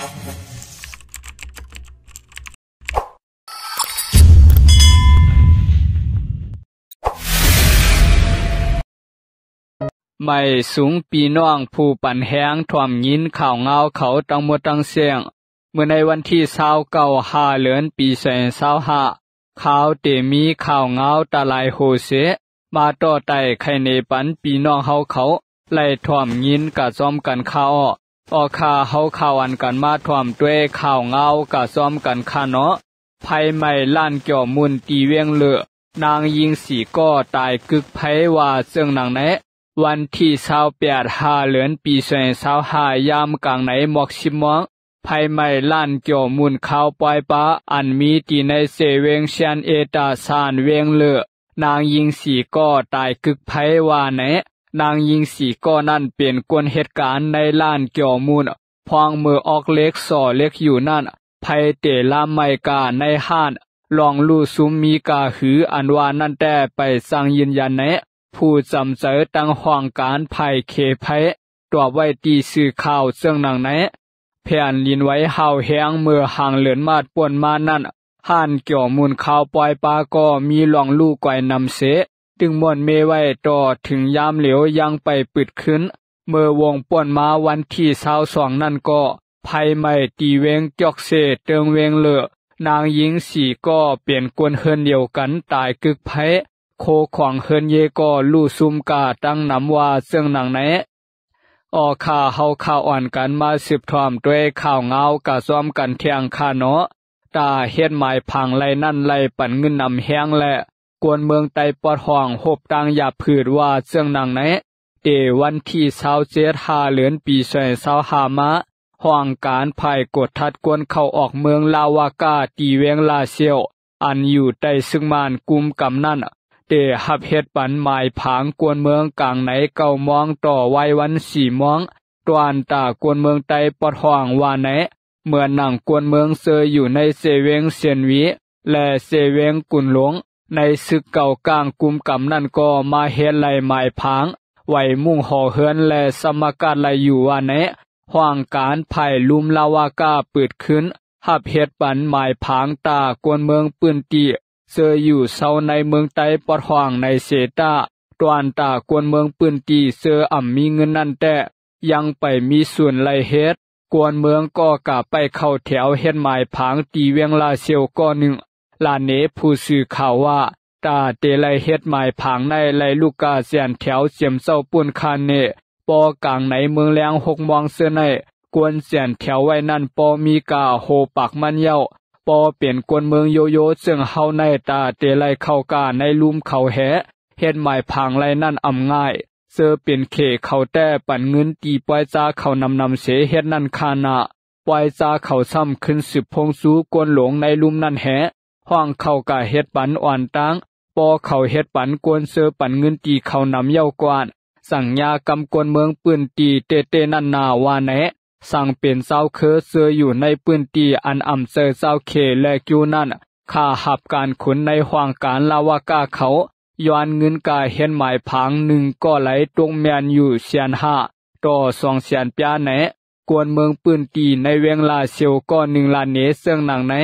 ໄໝສູງ ພີ່ນ້ອງຜູ້ປັນແຮງ ຖ້ວມຍິນຂ່າວງາວເຂົາທັງໝົດທັງເຊິ່ງ. ມື້ໃນວັນທີຊາວເກົ້າ ຫ້າເດືອນ ປີສອງພັນຊາວຫ້າ ຂ່າວເຕມີຂ່າວງາວຕາຫຼາຍໂຫເສ ມາຕໍ່ໄຕ່ໄຄເນປັນພີ່ນ້ອງເຮົາເຂົາ ໄດ້ຖ້ວມຍິນກະຊອມກັນຄ່າ. ອໍ ອໍ ຂ້າເຮົາຂ່າວອັນກັນມາຖ້ວມດ້ວຍຂ່າວງາວກະຊອມກັນຄ່າເນາະ. ໄຟໄໝ້ຮ້ານກຽວໝຸ່ນ ຕີວຽງເລີ ນາງຍິງສີ່ກໍຕາຍກຶກໄພ ວ່າເຊິ່ງໜັງໃນ ວັນທີຊາວແປດ ຫ້າເດືອນ ປີສອງພັນຊາວຫ້າ ຍາມກາງໃນໝອກສິບໂມງ ໄຟໄໝ້ຮ້ານກຽວໝຸ່ນຄາວປອຍປາ ອັນມີທີ່ໃນເຊເວັງຊຽນເອຕາຊານວຽງເລີ ນາງຍິງສີ່ກໍຕາຍກຶກໄພວ່າໃນ. ນາງຍິງສີ່ກໍນັ້ນເປັນຄົນເຮັດການໃນຮ້ານກຽວໝຸ່ນ ພວງມືອອກເຫຼັກ ສໍ່ເຫຼັກຢູ່ນັ້ນ ໄຟເຕລາມໄໝ້ກາໃນຮ້ານ ລອງຮູ້ຊຸມມີກາຫື ອັນວ່ານັ້ນແຕ່ໄປຊ່າງຢືນຢັນໃນ ຜູ້ຈຳໃຈຕັ້ງຫ້ອງການຝ່າຍເຄໄພ ຕອບໄວ້ທີ່ສື່ຂ່າວເຊິ່ງໜັງໃນ. ແຜ່ນດິນໄຫວຮ້າວແຮງເມື່ອຫາງເດືອນມາດປົນມານັ້ນ ຮ້ານກຽວໝຸ່ນຄາວປອຍປາກໍມີລອງຮູ້ກວາຍນຳເສ ຕຶງມ່ວນເມໄວ້ຕໍ່ເຖິງຍາມຫຼຽວຍັງໄປປຶດຂຶ້ນ. ເມື່ອວົງປົນມາວັນທີຊາວສອງນັ້ນກໍ ໄຟໄໝ້ຕີວຽງຈອກເຊເຕີງວຽງເລີ ນາງຍິງສີ່ກໍເປັນຄົນເຮືອນດຽວກັນຕາຍກຶກໄພ ໂຄຂອງເຮືອນເຢກໍຮູ້ຊຸມກາຕັ້ງນຳວ່າເຊິ່ງໜັງໃນ. ອໍ ຂ້າເຮົາຂ່າວອ່ອນກັນມາສືບຖ້ອມດ້ວຍຂ່າວງາວກະຊອມກັນທ່ຽງຄ່າເນາະ. ຕາເຮັດໝາຍຜັງໄລ່ນັ້ນໄລ່ປັນເງິນນຳແຮງແລະ ກວນເມືອງໃຕ້ປອດຫ້ອງຮົບຕັ້ງຢາຜືດວ່າເຊິ່ງໜັງໃນ. ເຕວັນທີຊາວເຈັດ ຫ້າເດືອນ ປີສອງພັນຊາວຫ້າມາ ຫ້ອງການຝ່າຍກວດທັດຄົນເຂົ້າອອກເມືອງລາວາກາ ຕີວຽງລາຊຽວ ອັນຢູ່ໃຕ້ຊຶກມ່ານກຸມກຳນັ້ນ ເຕຮັບເຮັດປັນໝາຍຜັງກວນເມືອງກາງໃນເກົ້າໂມງຕໍ່ໄວວັນສີ່ໂມງ ຕວນຕາກວນເມືອງໃຕ້ປອດຫ້ອງວ່າໃນ. ເໝືອນໜັງກວນເມືອງເຊີຢູ່ໃນເຊເວັງຊຽນວີ ແລະ ເຊເວັງກຸນຫຼົງ ໃນຊຶກເກົ່າກ້າງກຸມກຳນັ້ນກໍມາເຮັດໄລ່ໝາຍຜັງ ໄຫວມຸງຫໍເຮືອນ ແລະ ສຳມະກາດໄລ່ຢູ່ວ່າໃນ. ຫ້ອງການຝ່າຍລຸ່ມລາວາກາປຶດຂຶ້ນ ຮັບເຮັດປັນໝາຍຜັງຕາກວນເມືອງພື້ນທີ່ ເຊີຢູ່ເຊົາໃນເມືອງໃຕ້ປອດຫ້ອງໃນເຊຕາ ຕວນຕາກວນເມືອງພື້ນທີ່ເຊີອຳມີເງິນນັ້ນແຕ່ ຍັງໄປມີສູນໄລ່ເຮັດ. ກວນເມືອງກໍກະໄປເຂົ້າແຖວເຮັດໝາຍຜັງ ຕີວຽງລາຊຽວກໍໜຶ່ງ ລາເນ ຜູ້ສື່ຂ່າວວ່າ ຕາເຕໄລ່ເຮັດໝາຍຜັງໃນໄລ່ລູກກາແສນແຖວ ເຈັມເຈົ້າປຸ້ນຄາເນ ປໍກາງໃນເມືອງແລງຫົກໂມງເຊີໃນ ກວນແສນແຖວໄວ້ນັ້ນປໍມີກາໂຮປາກມັນເຍົາ ປໍເປັນກວນເມືອງໂຍໂຍ ເຊິ່ງເຮົາໃນຕາເຕໄລ່ເຂົ້າກາໃນລຸ່ມເຂົາແຮ ເຮັດໝາຍຜັງໄລ່ນັ້ນອຳງ່າຍ ເຊີເປັນເຂເຂົາແຕ່ ປັນເງິນຕີປ່ອຍຈາເຂົານຳນຳເສເຮັດນັ້ນຄານະ ປ່ອຍຈາເຂົາຊ້ຳຂຶ້ນສືບພົງຊູກວນຫຼົງໃນລຸ່ມນັ້ນແຮ ຫ້ອງເຂົາກະເຮັດປັນອ່ອນຕ່າງ ປໍເຂົາເຮັດປັນກວນເຊີປັນເງິນຕີເຂົານຳເຍົາກວ່ານ ສັງຍາກຳກວນເມືອງພື້ນທີ່ເຕໆນັ້ນນາວ່າແນ ສັງເປັນຊາວເຄີເຊີຢູ່ໃນພື້ນທີ່ອັນອຳໃຈຊາວເຂແລະກິວນັ້ນ ຄ່າຮັບການຂຸນໃນຫ້ອງການລາວາກາເຂົາ ຍ້ອນເງິນກາເຮັດໝາຍຜັງໜຶ່ງກໍໄຫຼຕົກແມ່ນຢູ່ແສນຫ້າຕໍ່ສອງແສນປາຍແນ ກວນເມືອງພື້ນທີ່ໃນວຽງລາຊຽວກໍໜຶ່ງລາເນເຊິ່ງໜັງໃນ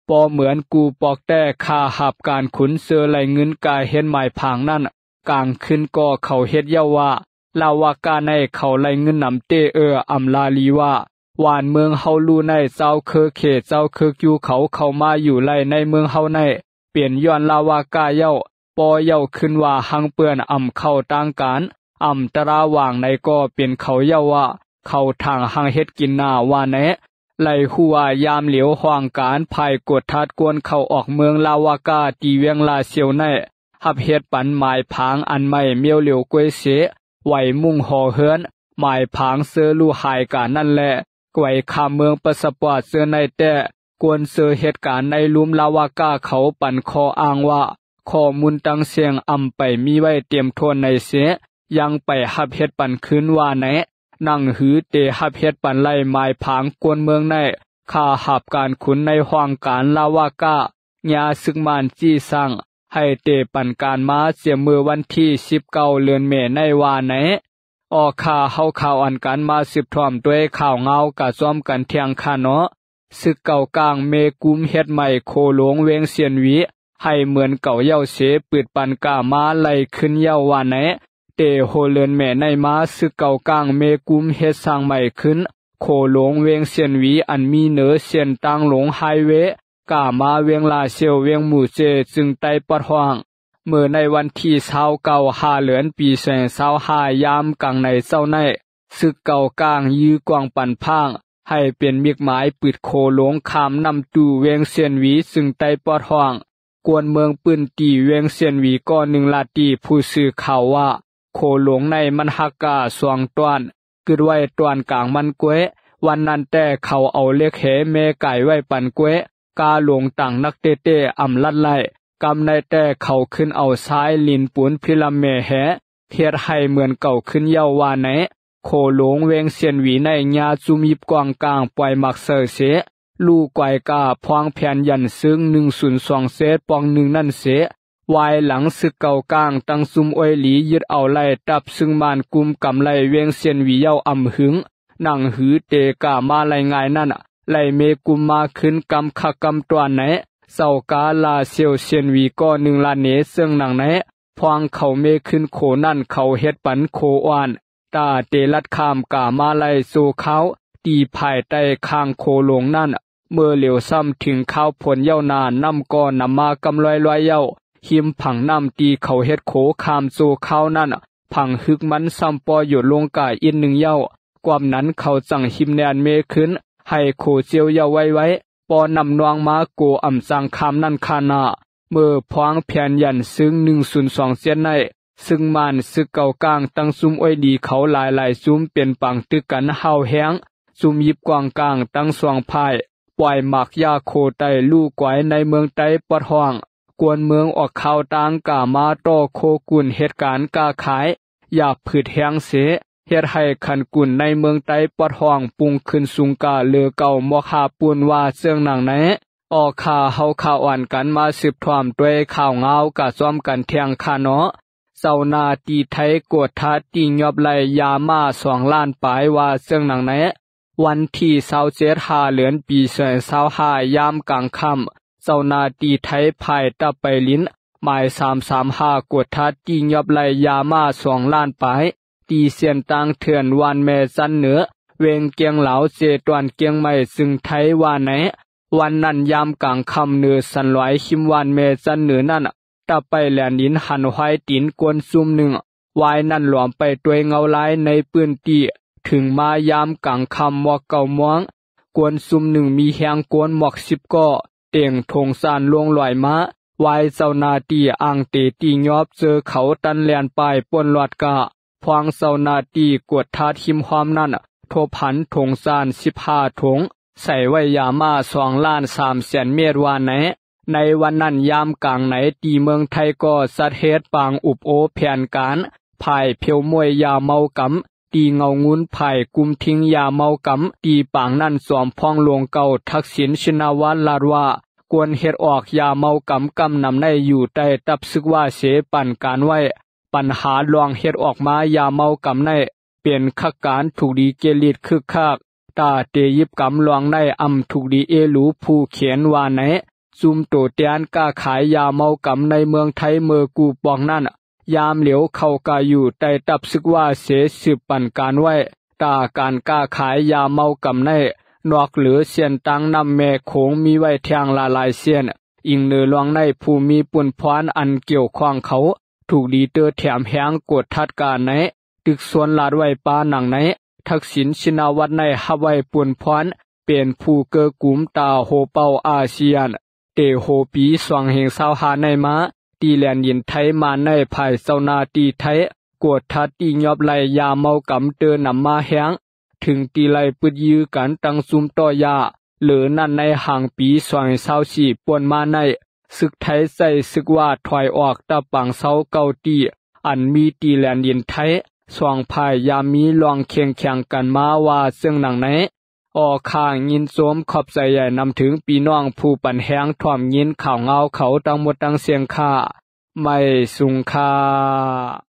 ປໍເໝືອນກູປອກແຕ່ຄ່າຮັບການຂຸນເຊີໄຫຼເງິນກາເຮັດໝາຍຜັງນັ້ນ ກາງຄືນກໍເຂົາເຮັດເຍົາວ່າ ລາວາກາໃນເຂົາໄຫຼເງິນນຳເຕເອີ ອຳລາລີວ່າ ຫວານເມືອງເຮົາຮູ້ໃນ ຊາວເຄີເຂ ຊາວເຄີກິວເຂົາເຂົ້າມາຢູ່ໄລ່ໃນເມືອງເຮົາໃນ ເປັນຍ້ອນລາວາກາເຍົາ ປໍເຍົາຄືນວ່າ ຮັງເປື້ອນອຳເຂົ້າຕ່າງການ ອຳຕະລາຫວ່າງໃນກໍເປັນເຂົາເຍົາວ່າ ເຂົາທາງຮັງເຮັດກິນນາວ່າແນ ໄລ່ຮູ້ວ່າຍາມຫຼຽວຫ້ອງການຝ່າຍກວດທັດຄົນເຂົ້າອອກເມືອງລາວາກາ ທີ່ວຽງລາຊຽວໃນ ຮັບເຮັດປັນໝາຍຜາງອັນໃໝ່ມຽວຫຼຽວກວຍເສ ໄຫວມຸງຫໍເຮືອນ ໝາຍຜາງເຊີລູກຫາຍການນັ້ນແລະ ໄຫວຂ້າມເມືອງປາສະປອດເຊີໃນແຕ່ ກວນເຊີເຮັດການໃນລຸ່ມລາວາກາເຂົາປັນຂໍ້ອ້າງວ່າ ຂໍ້ມູນຕ່າງເຊິ່ງອຳໄປມີໄວ້ເຕັມຖ້ວນໃນເສ ຍັງໄປຮັບເຮັດປັນຄືນວ່າແນ ໜັງຫືເຕຮັບເຮັດປັນໄລ່ໝາຍຜາງກວນເມືອງໃນ ຄ່າຮັບການຂຸນໃນຫ້ອງການລາວາກາ ຍາຊຶກມ່ານຈີ່ສັ່ງ ໃຫ້ເຕປັນການມາເສຍເມື່ອວັນທີສິບເກົ້າເດືອນເມໃນວ່າແນ. ອອກຂ່າວ ເຮົາຂ່າວອັນກັນມາສືບຖ້ອມດ້ວຍຂ່າວງາວກະຊອມກັນທ່ຽງຄາເນາະ. ຊຶກເກົາກາງເມກຸມເຮັດໃໝ່ໂຂຫຼວງວຽງຊຽນຫວີ ໃຫ້ເໝືອນເກົ່າເຍົາເສ ປຶດປັນກາມາໄລ່ຂຶ້ນເຍົາວ່າໃນ. ແຕ່ຫົວເດືອນແມ່ໃນມາ ຊຶກເກົາກາງເມກຸມເຮັດສ້າງໃໝ່ຂຶ້ນ ໂຂຫຼວງວຽງຊຽນຫວີ ອັນມີເໜີເສັ້ນທາງຫຼວງໄຮເວ ກາມາວຽງລາຊຽວ ວຽງໝູເຈ ເຈີງໃຕ້ປອດຫ້ອງ. ເມື່ອໃນວັນທີຊາວເກົ້າ ຫ້າເດືອນ ປີສອງພັນຊາວຫ້າ ຍາມກາງໃນເຊົ້າໃນ ຊຶກເກົາກາງຢື້ອກວາງປັນພາງ ໃຫ້ເປັນມິກໝາຍປຶດໂຂຫຼວງຂ້າມນ້ຳຕູ ວຽງຊຽນຫວີ ເຈີງໃຕ້ປອດຫ້ອງ. ກວນເມືອງພື້ນທີ່ວຽງຊຽນຫວີ ກໍໜຶ່ງລາດຕີຜູ້ສື່ຂ່າວວ່າ ໂຂຫຼວງໃນມັນຫັກກາສອງຕອນ ກຶດໄວ້ຕອນກາງມັນກວຍ. ວັນນັ້ນແຕ່ເຂົາເອົາເຫຼັກແຫແມ່ກາຍໄວ້ປັນກວຍ ກາຫຼວງຕັງໜັກເຕະໆ ອຳລັດໄຫຼ. ກຳໃນແຕ່ເຂົາຂຶ້ນເອົາຊາຍ ດິນປູນ ພິລຳແມ່ແຫ ເຮັດໃຫ້ເໝືອນເກົ່າຂຶ້ນເຍົາວ່າໃນ. ໂຂຫຼວງວຽງຊຽນຫວີໃນຍາຈຸມຢິບກວາງກາງ ປ່ອຍໝາກເສີເສ ລູກກວາຍກາພວາງແຜ່ນຢັນເຊີງ ໜຶ່ງສູນສອງເຈັດ ປ່ອງໜຶ່ງນັ້ນເສ. ວາຍຫຼັງຊຶກເກົາກາງ ຕັ້ງຊຸມອວຍຫຼີ ຍຶດເອົາໄລ່ ທັບຊຶງມານກຸມກຳໄລ່ວຽງຊຽນຫວີເຍົາອຳຫຶງ ໜັງຫືເຕກາມາໄລ່ງ່າຍນັ້ນ ໄລ່ເມກຸມມາຄືນກຳຄັກກຳຕວນໃນ. ເຈົ້າກາລາຊຽວຊຽນຫວີ ກໍໜຶ່ງລາເນ ເຊິ່ງໜັງໃນ ພວາງເຂົາເມຂຶ້ນໂຂນັ້ນ ເຂົາເຮັດປັນໂຂອ່ອນ ຕາເຕລັດຂ້າມກາມາໄລ່ໂຊຄາວ ທີ່ພາຍໃຕ້ຂ້າງໂຂຫຼວງນັ້ນ. ເມື່ອຫຼຽວຊ້ຳເຖິງຄາວຝົນເຍົານາ ນ້ຳກໍນຳມາກຳລອຍໆເຍົາ ຮິມຜັງນ້ຳທີ່ເຂົາເຮັດໂຂຂ້າມໂຊຄາວນັ້ນ ຜັງຮຶກມັນຊ້ຳປໍ້ຢົດລົງກາອີກໜຶ່ງເຍົາ. ກວາມນັ້ນເຂົາຈັ່ງຮິມແລ່ນເມຂຶ້ນ ໃຫ້ໂຂຈຽວເຍົາໄວໆ ປໍ້ນ້ຳນອງມາໂກອຳຈັ່ງຂ້າມນັ້ນຂ້າໜ້າ. ເມື່ອພວາງແຜ່ນຢັນເຊີງ ໜຶ່ງສູນສອງເຈັດໃນ ຊຶງມານຊຶກເກົາກາງ ຕັ້ງຊຸມອວຍດີເຂົາຫຼາຍໆຊຸມ ເປັນປາງຕຶກກັນຮ້າວແຮງ ຊຸມຢິບກວາງກາງ ທັງສອງຝ່າຍ ປ່ອຍໝາກຢາໂຄໄຕ ລູກກວາຍໃນເມືອງໃຕ້ປອດຫ້ອງ. ກວນເມືອງອອກຂ່າວຕ່າງກາມາຕໍ່ໂຄກຸນເຮັດການຄ້າຂາຍ ຢາກຜືດແຮງເສ ເຮັດໃຫ້ຄັນກຸນໃນເມືອງໃຕ້ປອດຫ້ອງ ປຸງຂຶ້ນສູງກາເຫຼືອເກົ່າໝອກຫາປຸ້ນວ່າເຊິ່ງໜັງໃນ. ອອກຂ່າວ ເຮົາຂ່າວອ່ອນກັນມາສືບຖ້ອມດ້ວຍຂ່າວງາວກະຊອມກັນທ່ຽງຄາເນາະ. ເຈົ້າໜ້າທີ່ໄທກວດທາດຕີຫຍອບໄລ່ຢາມ້າສອງລ້ານປາຍວ່າເຊິ່ງໜັງໃນ. ວັນທີຊາວເຈັດ ຫ້າເດືອນ ປີສອງພັນຊາວຫ້າ ຍາມກາງຄ່ຳ ເຈົ້າໜ້າທີ່ໄທພາຍຕະໄປລິນ ໝາຍສາມສາມຫ້າ ກວດທາດຕີຫຍອບໄລ່ຢາມ້າສອງລ້ານປາຍ ທີ່ເສັ້ນທາງເຖື່ອນບ້ານແມ່ຈັນເໜືອ ແຂວງກຽງລາວ ເຈດຕອນກຽງໃໝ່ ເຊິ່ງໄທວ່າໃນ. ວັນນັ້ນຍາມກາງຄ່ຳ ເໜືອສັນລອຍຮິມບ້ານແມ່ຈັນເໜືອນັ້ນ ຕະໄປແລ່ນດິນຫັນຫວາຍຕີນກວນຊຸມໜຶ່ງ ວາຍນັ້ນຫຼວມໄປດ້ວຍເງົາລາຍໃນພື້ນທີ່. ເຖິງມາຍາມກາງຄ່ຳໝອກເກົ້າໂມງ ກວນຊຸມໜຶ່ງມີແຮງກວນໝອກສິບກໍ ເຕັງຖົງສານລົງລອຍມາ. ວາຍເຈົ້າໜ້າທີ່ອ່າງເຕຕີຫຍອບ ເຈີເຂົາຕັນແລ່ນປາຍປົນລອດກະ ພວງເຈົ້າໜ້າທີ່ກວດທາດຮິມຮ່ອມນັ້ນ ທົບຫັນຖົງສານສິບຫ້າຖົງ ໃສ່ໄວ້ຢາມ້າສອງລ້ານສາມແສນເມັດວ່າໃນ. ໃນວັນນັ້ນຍາມກາງໃນ ທີ່ເມືອງໄທກໍຈັດເຮັດປາງອຸບໂອແຜນການ ພາຍເພັວມວຍຢາເມົາກຳ ທີ່ເງົາງຸນພາຍກຸ່ມທິງຢາເມົາກຳ ທີ່ປາງນັ້ນຈອມພອງຫຼວງເກົ່າ ທັກສິນ ຊິນນະວັດ ລາດວ່າ ກວນເຮັດອອກຢາເມົາກຳກຳນຳໃນຢູ່ໃຕ້ຕັບຊຶກວ່າເສ ປັນການໄວ້. ບັນຫາລອງເຮັດອອກມາຢາເມົາກຳໃນ ເປັນຄັກການທຸກດີເກລິດຄຶກຄັກ ຕາເຕຢິບກຳລອງໃນອຳທຸກດີເອລູຜູ້ເຂນວ່າໃນ. ຊຸມໂຕແທນຄ້າຂາຍຢາເມົາກຳໃນເມືອງໄທເມີກູປອງນັ້ນ ຍາມຫຼຽວເຂົາກະຢູ່ໃຕ້ຕັບຊຶກວ່າເສ ສືບປັນການໄວ້. ຕາການຄ້າຂາຍຢາເມົາກຳໃນ ນອກເຫຼືອເສັ້ນທາງນ້ຳແມ່ໂຂງມີໄວ້ແທ່ງຫຼາຍໆເສັ້ນ. ອີງເໜີລອງໃນ ຜູ້ມີປຸນພອນອັນກ່ຽວຂ້ອງເຂົາ ຖືກດີເຕີແຖມແຮງກວດທັດການໃນ ຕຶກຊວນລາດໄວ້ປາໜັງໃນ ທັກສິນ ຊິນນະວັດ ໃນຮັບໄວ້ປຸນພອນ ເປັນຜູ້ເກີກກຸ່ມຕາໂຮເປົ່າອາຊຽນ. ແຕ່ໂຮປີສອງພັນຊາວຫ້າໃນມາ ທີ່ແລນດິນໄທມານໃນ ພາຍເຈົ້າໜ້າທີ່ໄທ ກວດທັດຕີຫຍອບໄລ່ຢາເມົາກຳເຕີນຳມາແຮງ ເຖິງຕີໄລ່ປຶດຢື້ກັນຕັ້ງຊຸມຕໍ່ຢາ. ເຫຼືອນັ້ນໃນຫາງປີສອງພັນຊາວສີ່ປົນມາໃນ ຊຶກໄທໃຊ້ຊຶກວ່າຖອຍອອກຕາປາງເຊົາເກົ້າຕີ ອັນມີທີ່ແລນດິນໄທ ສອງຝ່າຍຍາມມີລອງເຄັ່ງແຂງກັນມາວ່າເຊິ່ງໜັງໃນ. ອອກຂ່າວຍິນຊົມຂອບໃຈໃຫຍ່ນຳເຖິງພີ່ນ້ອງຜູ້ປັນແຮງຖ້ອມຍິນຂ່າວງາວເຂົາທັງໝົດທັງເສັງຄ່າ. ໄມສູງຄ່າ.